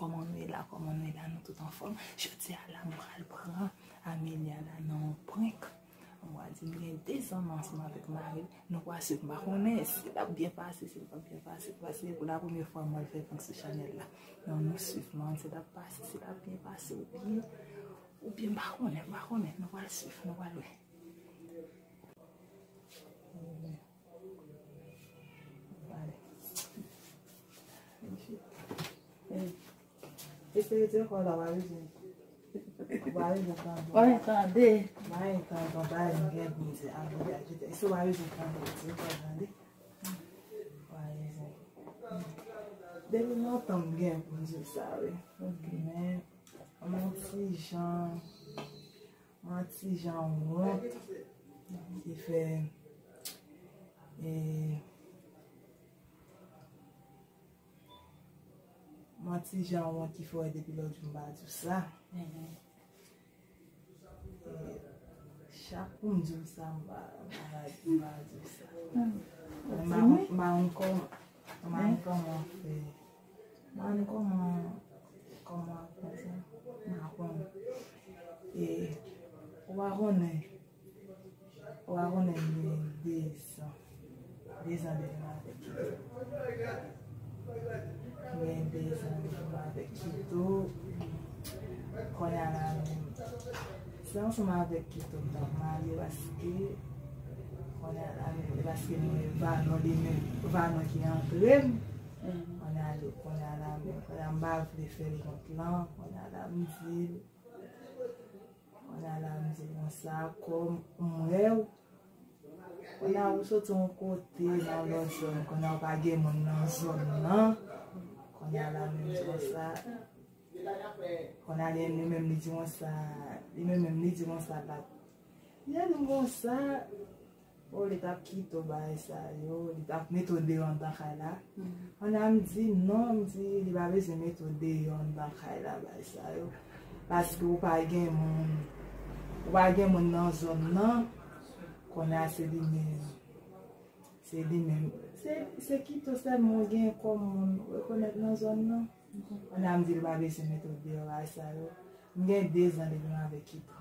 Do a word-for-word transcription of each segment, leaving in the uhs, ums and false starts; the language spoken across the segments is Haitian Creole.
Kòman nou ye la, kòman nou ye la, nou tout anfòm. Jodi a la, m pral pran Amelia la nan yon prank. Mwen di m gen de zan ansanm avèk mari l, nou pral swiv. M pa konnen si l ap byen pase, si l p ap byen pase, paske pou la premyè fwa mwen fè prank sou chanèl la. Non, nou swiv, mwen si l ap pase, si l ap byen pase oubyen, oubyen m pa konnen, m pa konnen, nou pral swiv, nou pral wè. Eseye di ankò la, w a bezwen. W a bezwen tande. W a tande. W a tande, w a gen mize a vide a jete. Eseye w a bezwen tande, di ankò tande. W a bezwen. Depi lontan m gen pou m di w sa, wi. Men, m yon ti jan, m yon ti jan wont. Ki fè, e, m yon ti jan wont ki fè w wè depi lòt jou m pa di w sa. E, chak pou m di w sa, m pa, m pa, m pa di w sa. M pa, m pa konn kòman, m pa konn kòman fè. M pa konn kòman, kòman fè sa. M pa konn. E, ou pa konnen. Ou pa konnen m gen de zan. De zan depi m avèk Kito. M gen de zan depi m avèk Kito. Kounye a la menm, se ansanm avèk Kito m t ap marye paske kounye a la menm, se paske mwen Vanò li menm, Vanò ki antre m. Kounye a, kounye a la menm, kounye a m pa vle fè l kont lan, kounye a la m di l, Kounye a la m di konsa, kòm m wè w, kounye a ou soti yon kote nan lòt zòn, kounye a ou pa gen moun nan zòn nan, kounye a la menm konsa, kounye a li, li menm li di konsa, li menm menm li di konsa, bat. Li di m konsa, O, li t ap kite w bagay sa yo, li t ap mete w deyò anndan kay la. Kounye a m di non, m di li pa bezwen mete w deyò anndan kay la, bagay sa yo. Paske ou pa gen moun, ou pa gen moun nan zòn nan. Kounye a se li menm. Se li menm. Se, se Kito sèlman ou gen kòm moun rekonèt nan zòn nan. Kounye a m di li pa bezwen mete w deyò bagay sa yo. M gen de zan depi m avèk Kito.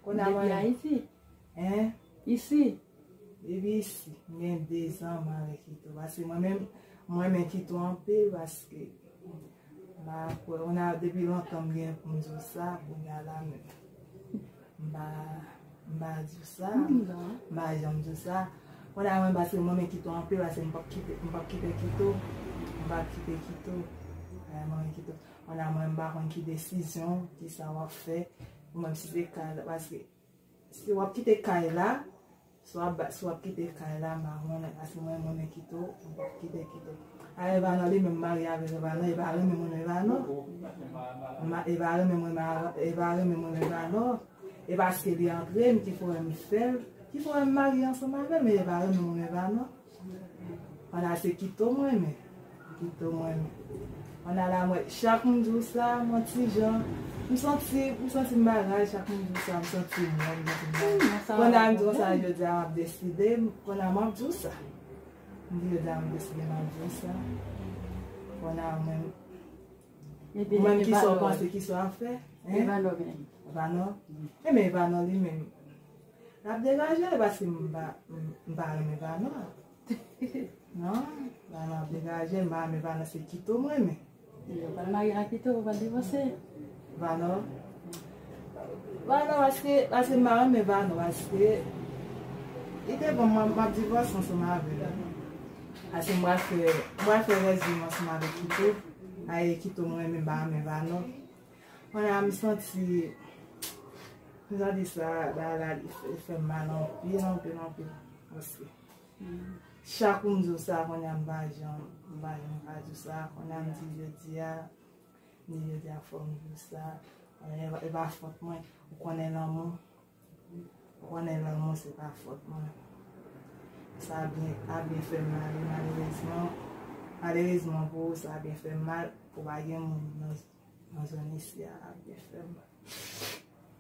Kounye a mwen. Depi Ayiti? Hein? Isi? Depi isi. M gen de zan mwen avèk Kito. Paske mwen menm, mwen renmen Kito anpil paske m pa kwè, on a, depi lontan m gen pou m di w sa, kounye a la menm. M pa, m pa di w sa. M pa janm di w sa. Kounye a mwen, paske mwen renmen Kito anpil, paske m p ap kite, m p ap kite Kito. M p ap kite Kito. Mwen renmen Kito. Kounye a mwen, m pa konn ki desizyon, ki sa w ap fè. Ou menm si se ka, paske Si w ap kite kay la, si w ap, si w ap kite kay la, m pa konnen, paske mwen, mwen renmen Kito, m p ap kite Kito. A Evanò li menm marye avèk Evanò, e pa renmen mwen renmen Evanò. Ma, e pa renmen mwen renmen, e pa renmen mwen renmen Evanò. E paske li antre m ki fè m fè l, ki fè m marye ansanm avè l, men e pa renmen mwen renmen Evanò. Kounye a se Kito mwen renmen. Kito mwen renmen. Kounye a la mwen, chak m di w sa, mwen ti jan, m santi, m santi m bagay, chak m di w sa, m santi m wè, m santi m bagay. Kounye a m di w sa, jodi a m ap deside, kounye a m ap di w sa. M di jodi a m deside m ap di w sa. Kounye a mwen, mwen ki sa w panse, ki sa w ap fè? Hein? Evanò menm. Evanò? Enben Evanò li menm. L ap degaje l paske m pa, m, m pa renmen Vanò. Non, Vanò ap degaje l, m pa renmen Vanò, se Kito m renmen. Yo pral marye ak Kito, yo pral divòse. Vanò. Vanò, paske, paske m pa renmen Vanò, paske li te bon, m, m ap divòse ansanm avè l. Paske m pral fè, m pral fè rès vi m ansanm avèk Kito. Aye, Kito m renmen, m pa renmen Vanò. Kounye a m santi, m santi sa, bagay la, li fè, fè m mal anpil, anpil, anpil. Paske chak ou m di w sa, kounye a m pa janm, m pa janm ka di w sa. Kounye a m di jodi a, m di jodi a fò m di w sa. Kounye a, e pa fòt mwen, ou konnen lanmou. Ou konnen lanmou se pa fòt mwen. Sa byen, a byen fè m mal, wi, malerezman. Malerezman pou ou, sa byen fè m mal. Ou pa gen moun nan, nan zòn isi a, a byen fè m mal.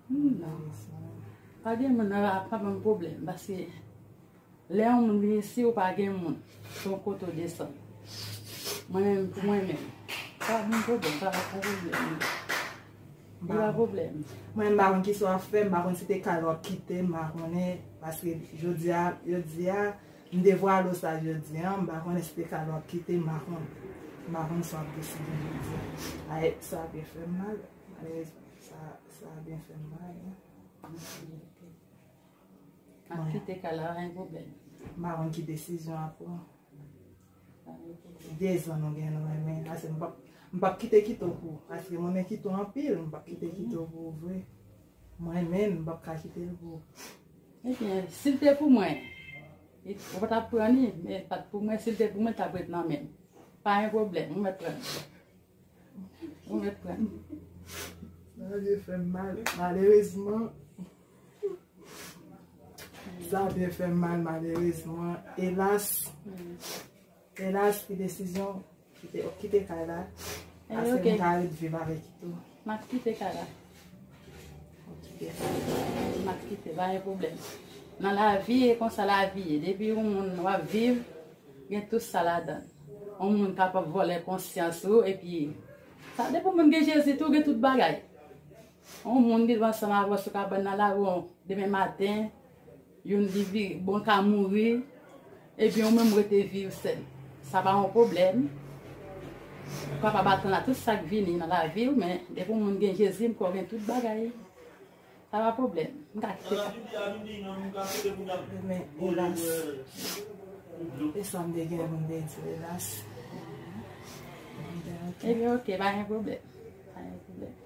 Hmm, non. Malerezman. Pa gen moun nan la, pa ban m pwoblèm, paske lè yon moun vin isi, ou pa gen moun. Se yon kote w desann. Mwen menm, pou mwen menm, Pa gen pwoblèm, pa gen pwoblèm. Li pa pwoblèm. Mwen, m pa konn kisa w ap fè, m pa konn si te kal w ap kite, m pa konnen, paske jodi a, jodi a, m te vwale w sa jodi a, m pa konnen si te kal w ap kite, m pa konn. M pa konn sa w ap deside jodi a. Ay, sa byen fè m mal, malerezman. Sa, sa byen fè m mal, wi. M ap kite kay la, pa gen pwoblèm. M pa konn ki desizyon w ap pran. Pa gen pwoblèm. De zan nou gen nou renmen. Paske m p ap, m p ap kite Kito pou ou. Paske mwen renmen Kito anpil, m p ap kite Kito pou ou vre. Mwen renmen l, m p ap ka kite l pou ou. Ebyen, si l te pou mwen, ou pa t ap pran li, men pa t pou mwen, si l te pou mwen, l t ap ret nan men m. Pa gen pwoblèm, ou mèt pran li. Ou mèt pran. Sa byen fè m mal. Malerezman, sa byen fè m mal, malerezman. Elas, elas, ki desizyon, kite, kite kay la. Paske m ka ret viv avèk li tou. M ap kite kay la. M ap kite, pa gen pwoblèm. Nan lavi, e konsa lavi ye. Depi yon moun w ap viv, gen tout sa ladan l. Yon moun kapab vòlè konsyans ou, epi sa depi yon moun gen Jezi tou, gen tout bagay. Yon moun ki viv ansanm avè w sou kabann nan lari, demen maten, youn li vire, bon, ka mouri, epi ou menm rete viv sèl. Sa pa yon pwoblèm. Ou kapab atann a tout sa k vini nan lavi w, men depi yon moun gen Jezi, m kwè w gen tout bagay. Sa pa pwoblèm. M ka kite sa. Men, elas. E sa m te gen pou m te di, elas. Ebyen, ok, pa gen pwoblèm. Pa gen pwoblèm.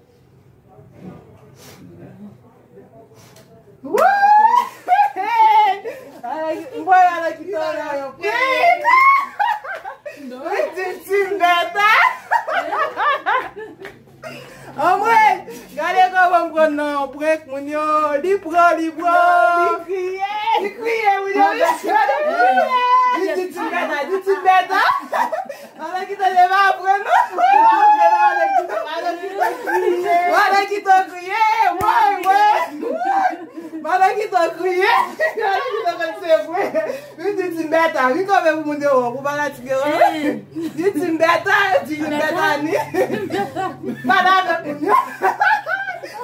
Wouy! Ala ki, m wè ala ki tan nan yon prik. Li di ti m bèt a. Anmwey, gade kòman m pran nan yon prank, moun yo, li pran, li pran. Li kriye. Li kriye, moun yo, li kriye. Li di ti m bèt a, di ti m bèt a. Ala ki tan, li pa pran non. Ala ki tan kriye. Woy, woy. Ala ki tan kriye. Ala ki tan konn se vre. Li di ti m bèt a, li kanpe pou moun yo wè, pou fanatik yo wè. Li di ti m bèt a, li di ti m bèt a ni. Pale avèk moun yo.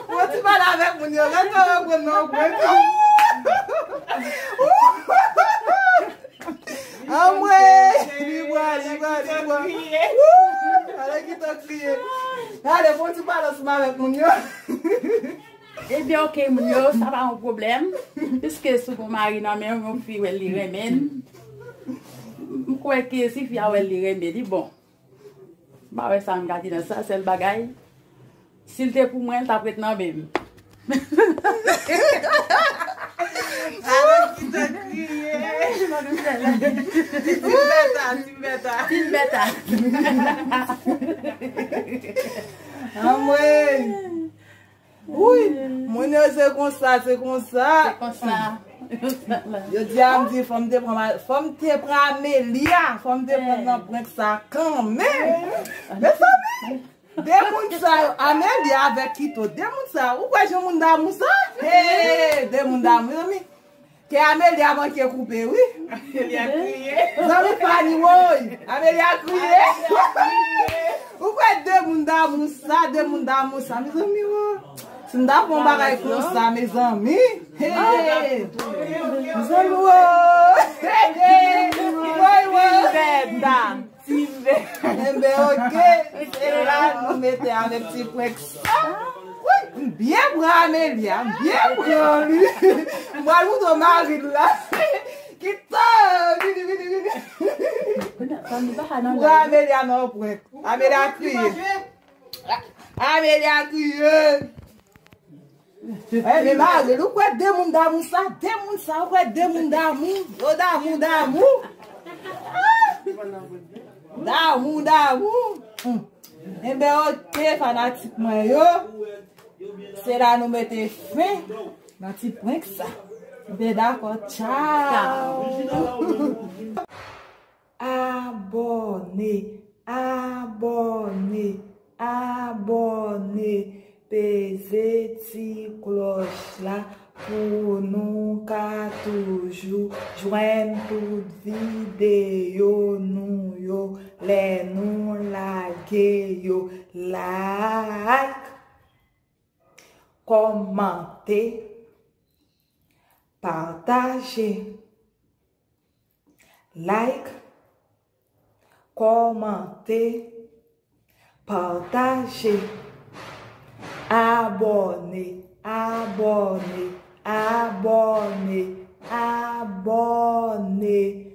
Ou ti pale avèk moun yo, gade kòman pran nan prank. Anmwey, li pran, li pran, li pran. Wouy, ala ki tan kriye. Gade, fè yon ti pale ansanm avèk moun yo. Ebyen, ok, moun yo, sa pa yon pwoblèm. Piske si w gon mari nan men w, yon fi wè li renmen l. M kwè ke si fi a wè li renmen li, bon. M pa wè sa m ka di nan sa, sèl bagay. Si l te pou mwen, l t ap ret nan men m. Ala ki tan kriye. Ti bèt a, ti bèt a. Ti bèt a. Anmwey. Wouy, moun yo se konsa, se konsa. Se konsa. Jodi a m di fò m te pran ma-, fò m te pran Amelia, fò m te pran nan prank sa kanmenm. Mezanmi, de moun sa yo, Amelia avèk Kito, de moun sa yo, ou kwè jan moun damou sa? Hey, de moun damou, mezanmi. Kè Amelia manke koupe, wi. Amelia kriye. Zanmi Fanny, woy. Amelia kriye. Ou kwè de moun damou sa, de moun damou sa, mezanmi, woy. Si m ta fè yon bagay konsa, mezanmi. Hey. Mezanmi, woy. Hey, hey. Woy, woy. Enben, ok. Se la nou mete avèk ti prank sa. Wi, m byen pran Amelia, m byen pran li. M pral moutre mari l la. Kito, vini, vini, vini. M pran Amelia nan prank. Amelia kriye. Amelia kriye. Eh, men mari l, ou kwè de moun damou sa? De moun sa, ou kwè de moun damou? Yo damou, damou. Damou, damou. Hmm. Enben, ok, fanatik mwen yo. Se la nou mete fen nan ti prank sa. Enben, dakò, tchaw. Abòne, abòne, abòne, peze ti klòch la pou nou ka toujou jwenn tout videyo nou yo lè nou lage. Like, kòmante, pataje. Like, kòmante, pataje. Abòne, abòne, abòne, abòne.